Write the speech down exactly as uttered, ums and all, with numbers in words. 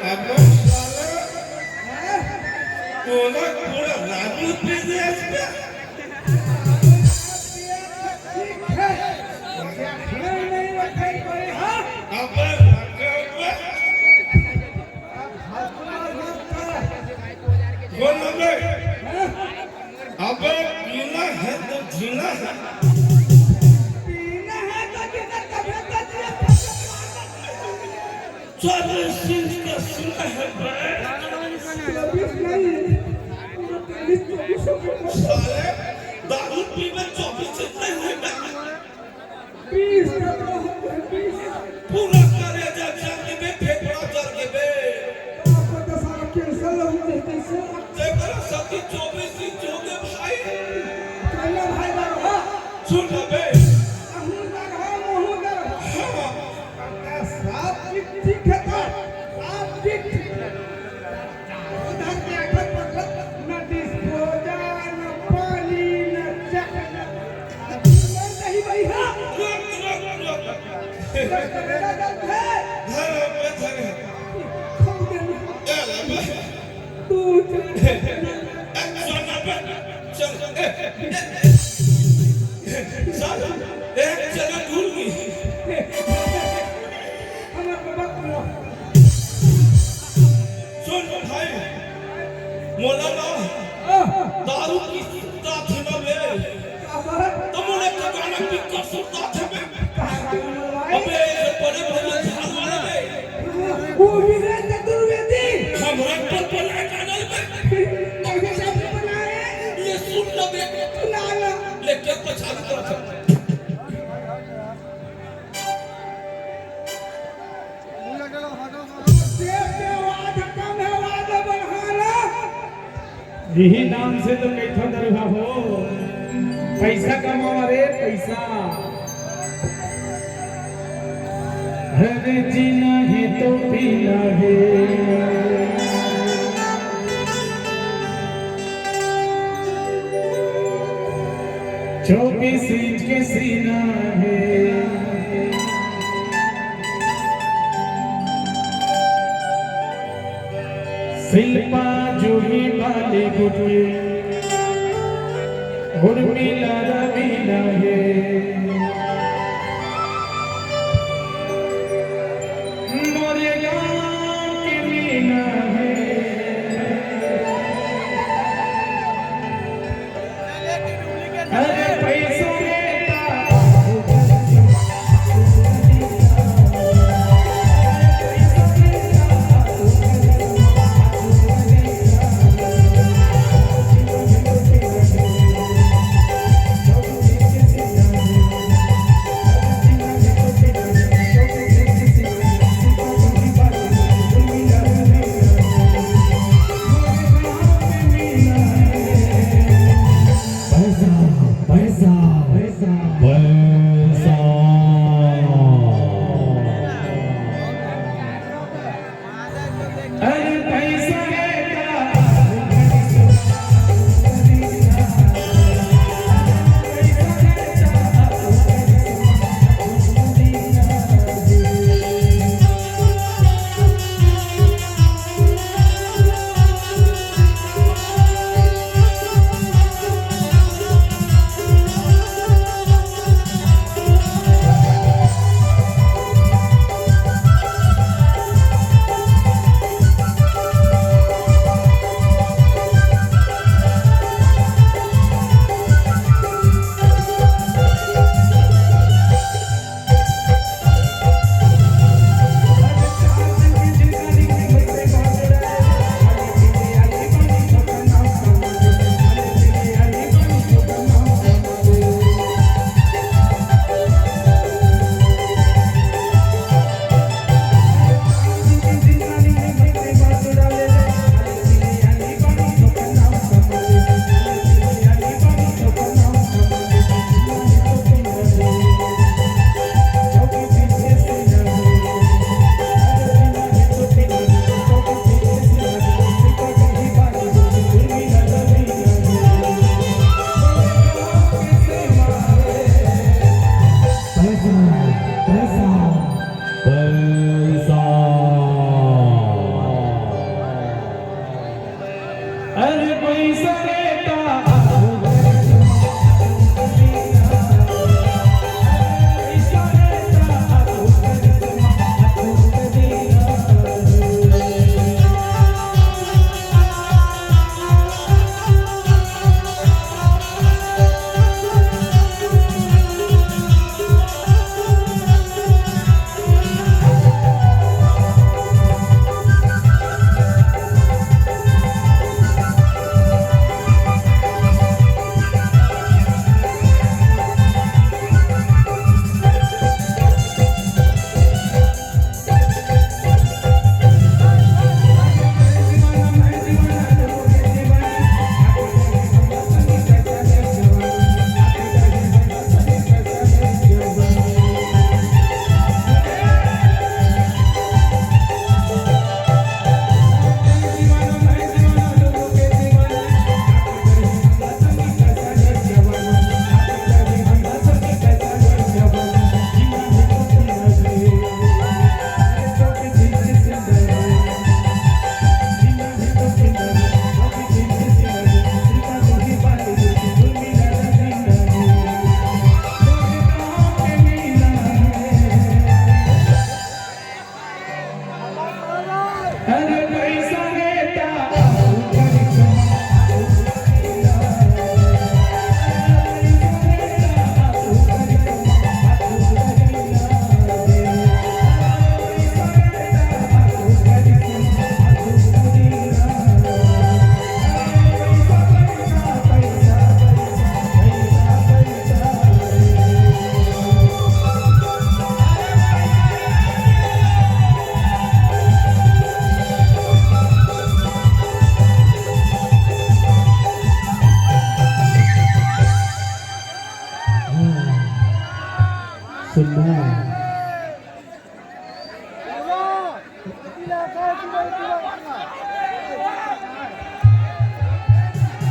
अब साले, तोला पूरा राजू पे दे आज पे। अबे, बोल ना बे। अबे, पीना है तो जीना है। पीना है तो जीना, तबे तो जिया। चौबीस इंच का सीना है बे। चौबीस नहीं, पूरा तेईस, चौबीस हो गया। साले, दारू पीबे, चौबीस इंच नहीं होगा। बीस का तो हम बीस। पूरा करेजा जल के बे, फेफड़ा जल के बे। तो आपको तो सारा कैंसर लग गया, कैंसर। तेरा सती चौबीस इंच हो गए भाई। चलो भाई, बाबा। सुन ना बे। अहूँ डर हो, महूँ डर हो। हाँ। सात फीट ठीक है तो, सात फीट। उधर के आखिर पर न disposal, न पानी, न चक, न अभी मर नहीं भैया। रुक, रुक, रुक। तो करेगा जब है। धर, धर। खोल दे। ए, ले बे। तू चल। ए, चल ना बे। चल, ए, ए, ए। साला, एक जगह भूल गई। हमारे बाबा को सुन भाई, मोला ना दारू की सुरता थे ना बे, तो मोला तो गाना की कर सुरता थे बे। अबे, ये बड़े भैया झाल वाले बे। वो विजय चतुर्वेदी। हमरा पर बनाए गाना बे। ये सुन लो बे। लेके तो चालू कर। यही नाम से तो कई ठो दरुहा हो, पैसा कमावा रे पैसा। अरे जीना है तो पीना है, चौबीस इंच के सीना है। शिल्पा जूही बॉलीवुड के, उर्मिला रवीना है।